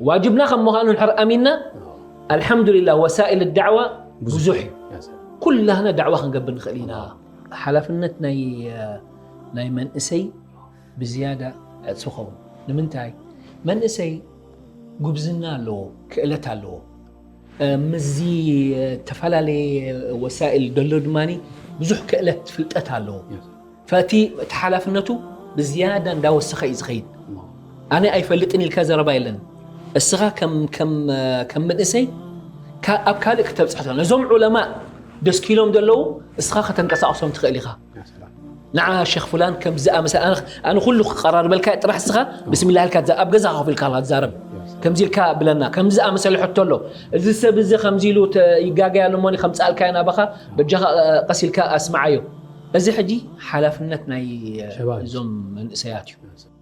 ዋጅብና ከም ምዃኑ እንድሕር ኣሚንና ኣልሓምዱሊላህ ወሳኢል ዳዕዋ ብዙሕ እዩ። ኩላህና ዳዕዋ ክንገብር ንኽእል ኢና። ሓላፍነት ናይ ናይ መንእሰይ ብዝያዳ ዕፅፊ ኸውን። ንምንታይ? መንእሰይ ጉብዝና ኣለዎ፣ ክእለት ኣለዎ። ምስዚ ተፈላለየ ወሳኢል ደሎ ድማ ብዙሕ ክእለት ፍልጠት ኣለዎ። ፈቲ እቲ ሓላፍነቱ ብዝያዳ እንዳወሰኸ እዩ ዝኸይድ። ኣነ ኣይፈልጥን ኢልካ ዘረባ የለን። እስኻ ከም ከም ከም መንእሰይ ካብ ካልእ ክተብፅሕ ነዞም ዑለማ ደስኪሎም ዘለዉ እስኻ ከተንቀሳቕሶም ትኽእል ኢኻ። ንዓ ሸኽ ፍላን ከምዚ ኣመሰለ ኣነ ኩሉ ክቀራርበልካ ጥራሕ እስኻ ብስሚላ ኢልካ ኣብ ገዛ ኮፍ ኢልካ ትዛረብ። ከምዚ ኢልካ ብለና ከምዚ ኣመሰለ ሕቶ ኣሎ፣ እዚ ሰብ እዚ ከምዚ ኢሉ ይጋገ ኣሎ ሞኒ ከምፅኣልካ ናባኻ በጃኻ ቀስ ኢልካ ኣስምዓዮ። እዚ ሕጂ ሓላፍነት ናይ እዞም መንእሰያት እዩ።